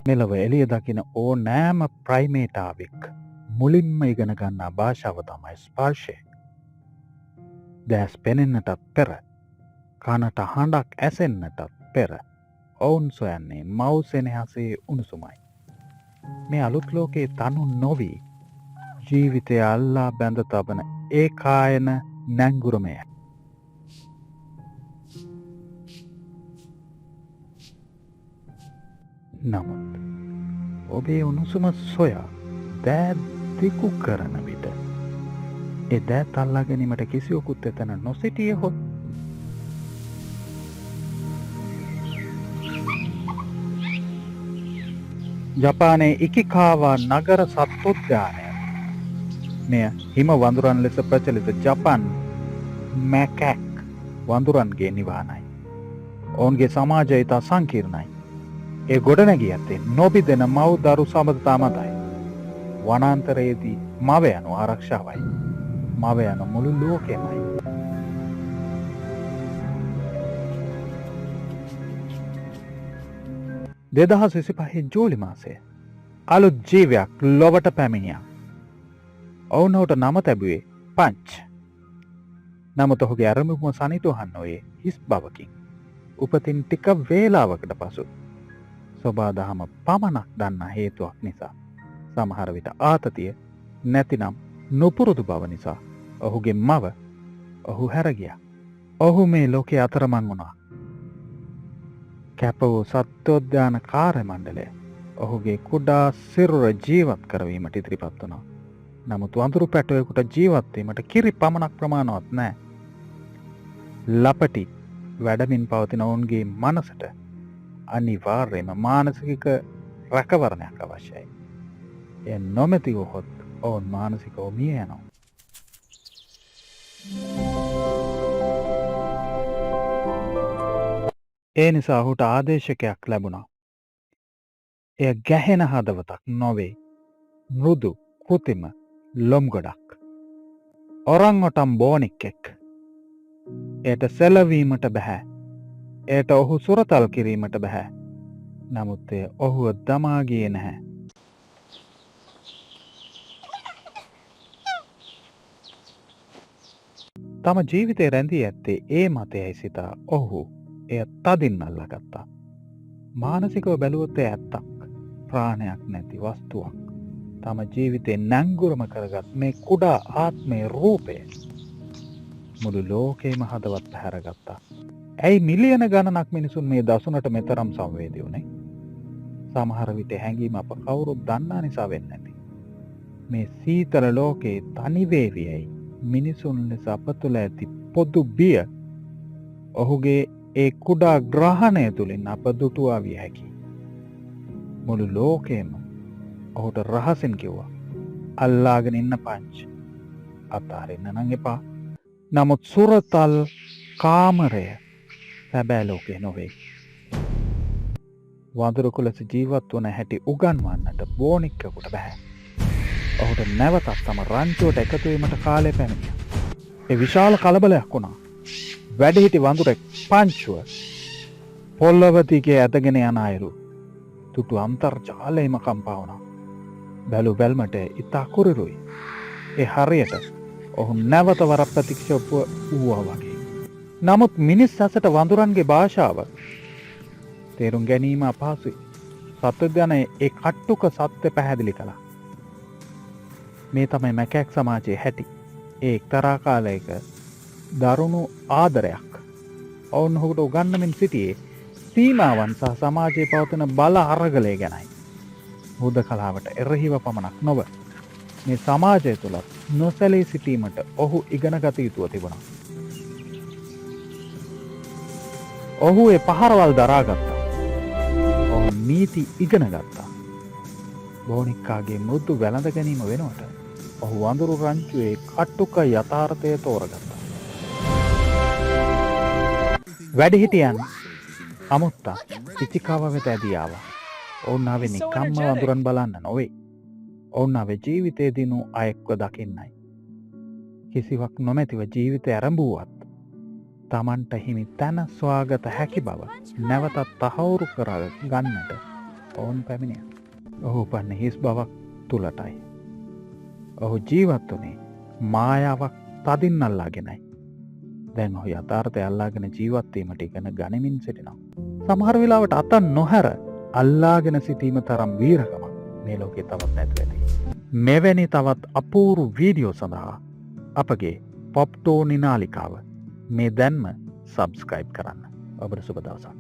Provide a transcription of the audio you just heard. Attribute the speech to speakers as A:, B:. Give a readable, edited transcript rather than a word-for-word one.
A: මෙලොව එළිය දකින ඕනෑම ප්‍රයිමේටාවෙක් මුලින්ම ඉගෙන ගන්නා භාෂාව තමයි ස්පර්ශය. දැස් පෙනෙන්නටත් පෙර, කනට හඬක් ඇසෙන්නටත් පෙර ඔවුන් සොයන්නේ මව් සෙනෙහසේ උණුසුමයි. මේ අලුත් ලෝකයේ තනු නොවී ජීවිතය අල්ලා බැඳ තබන ඒකායන නැංගුරමය. නමුත් ඔබේ උණුසුම සොයා දෑ දිගු කරන විට ඒ දෑත් අල්ලා ගැනීමට කිසිවකුත් එතන නොසිටියහොත්, ජපානයේ ඉකිකාවා නගර සත්වෝද්‍යානය, මෙය හිම වඳුරන් ලෙස ප්‍රචලිත ජපන් මැකැක් වඳුරන්ගේ නිවානයි. ඔවුන්ගේ සමාජය ඉතා සංකීර්ණයි. ඒ ගොඩනැගී ඇත්තේ නොබිදෙන මව් දරු සබඳතා මතයි. වනාන්තරයේදී මව යනු ආරක්ෂාවයි. මව යනු මුළු ලෝකෙමයි. 2025 ජූලි මාසය අලුත් ජීවයක් ලොවට පැමිණියා. ඔවුන් ඔහුට නම තැබුවේ පංච්. නමුත් ඔහුගේ ඇරඹුම සනිටුහන් නොවේ හිස් බවකින්. උපතින් ටික වේලාවකට පසු සොබාදහම පමණක් දන්නා හේතුවක් නිසා, සමහර විට ආතතිය නැතිනම් නුපුරුදු බව නිසා ඔහුගේ මව ඔහු හැර ගියා. ඔහු මේ ලෝකේ අතරමං වුණා. කැප වූ සත්වෝද්‍යාන කාර්ය මණ්ඩලය ඔහුගේ කුඩා සිරුර ජීවත් කරවීමට ඉදිරිපත් වුණා. නමුත් වඳුරු පැටවෙකුට ජීවත් වීමට කිරි පමණක් ප්‍රමාණවත් නෑ. ලපටි වැඩමින් පවතින ඔවුන්ගේ මනසට අනිවාර්යයෙන්ම මානසික රැකවරණයක් අවශ්‍යයි. එය නොමැති වුවහොත් ඔවුන් මානසිකව මිය යනවා. ඒ නිසා ඔහුට ආදේශකයක් ලැබුණා. එය ගැහෙන හදවතක් නොවේ. මෘදු කෘතිම ලොම් ගොඩක්. ඔරං ඔටම් බෝනික්කෙක්. එයට සෙලවීමට බැහැ. එයට ඔහු සුරතල් කිරීමට බැහැ. නමුත් එය ඔහුව දමා ගියේ නැහැ. තම ජීවිතය රැඳී ඇත්තේ ඒ මතයයි සිතා ඔහු එය තදින් අල්ලාගත්තා. මානසිකව බැලුවොත් එය ඇත්තක්. ප්‍රාණයක් නැති වස්තුවක්. තම ජීවිතේ නැංගුරම කරගත් මේ කුඩා ආත්මයේ රූපය මුළු ලෝකේම හදවත් පැහැරගත්තා. ඇයි මිලියන ගණනක් මිනිසුන් මේ දසුනට මෙතරම් සංවේදී වුණේ? සමහර විට හැඟීම අප කවුරුත් දන්නා නිසා වෙන්න ඇති. මේ සීතල ලෝකේ තනි වේවියයි මිනිසුන් ලෙස අප තුළ ඇති පොදු බිය ඔහුගේ ඒ කුඩා ග්‍රහණය තුළින් අප දුටුවා විය හැකියි. මුළු ලෝකෙම ඔහුට රහසින් කිව්වා, අල්ලාගෙන ඉන්න පංච්, අතාරින්න නම් එපා. නමුත් සුරතල් කාමරය සැබෑ ලෝකය නොවේ. වඳුරකු ලෙස ජීවත් වන හැටි උගන්වන්නට බෝනික්කෙකුට බැහැ. ඔහුට නැවතත් තම රංචුවට එකතු වීමට කාලය පැමිණියා. ඒ විශාල කලබලයක් වුණා. වැඩිහිටි වඳුරෙක් පංචුව පොළොව දිගේ ඇදගෙන යන අයුරු තුටු අන්තර්ජාලයම කම්පා වුණා. බැලු බැල්මට ඉතා කුරිරුයි. ඒ හරියට ඔහු නැවත වරක් ප්‍රතික්ෂේප වූවා වගේ. නමුත් මිනිස් ඇසට වඳුරන්ගේ භාෂාව තේරුම් ගැනීම අපහසුයි. සත්වෝද්‍යානයේ ඒ කට්ටුක සත්‍ය පැහැදිලි කළා. මේ තමයි මැකැක් සමාජයේ හැටි. ඒ එක්තරා කාලයක දරුණු ආදරයක්. ඔවුන් ඔහුට උගන්වමින් සිටියේ සීමාවන් සහ සමාජයේ පවතින බල අරගලය ගැනයි. හුදකලාවට එරෙහිව පමණක් නොව මේ සමාජය තුළත් නොසැලී සිටීමට ඔහු ඉගෙනගත යුතුව තිබුණා. ඔහු ඒ පහරවල් දරාගත්තා. ඔහු නීති ඉගෙන ගත්තා. බෝනික්කාගේ මෘදු වැළඳ ගැනීම වෙනුවට ඔහු වඳුරු රංචුවේ කටුක යථාර්ථය තෝරගත්තා. වැඩිහිටියන් අමුත්තා ඉචිකාව වෙත ඇදී ආවා. ඔවුන් ආවේ නිකම්ම වඳුරන් බලන්න නොවේ. ඔවුන් ආවේ ජීවිතේ දිනූ අයෙක්ව දකින්නයි. කිසිවක් නොමැතිව ජීවිතය ඇරඹුවත් තමන්ට හිමි තැන සොයාගත හැකි බව නැවතත් තහවුරු කර ගන්නට ඔවුන් පැමිණියා. ඔහු උපන්නේ හිස් බවක් තුලටයි. ඔහු ජීවත් වුණේ මායාවක් තදින් අල්ලාගෙනයි. දැන් ඔහු යථාර්ථය අල්ලාගෙන ජීවත් වීමට ඉගෙන ගනිමින් සිටිනවා. සමහර වෙලාවට අත නොහැර අල්ලාගෙන සිටීම තරම් වීරකමක් මේ ලෝකේ තවත් නැතුව ඇති. මෙවැනි තවත් අපූරු වීඩියෝ සඳහා අපගේ පොප්ටෝනි නාලිකාව මේ දැන්ම සබස්ක්‍රයිබ් කරන්න. ඔබට සුබ දවසක්.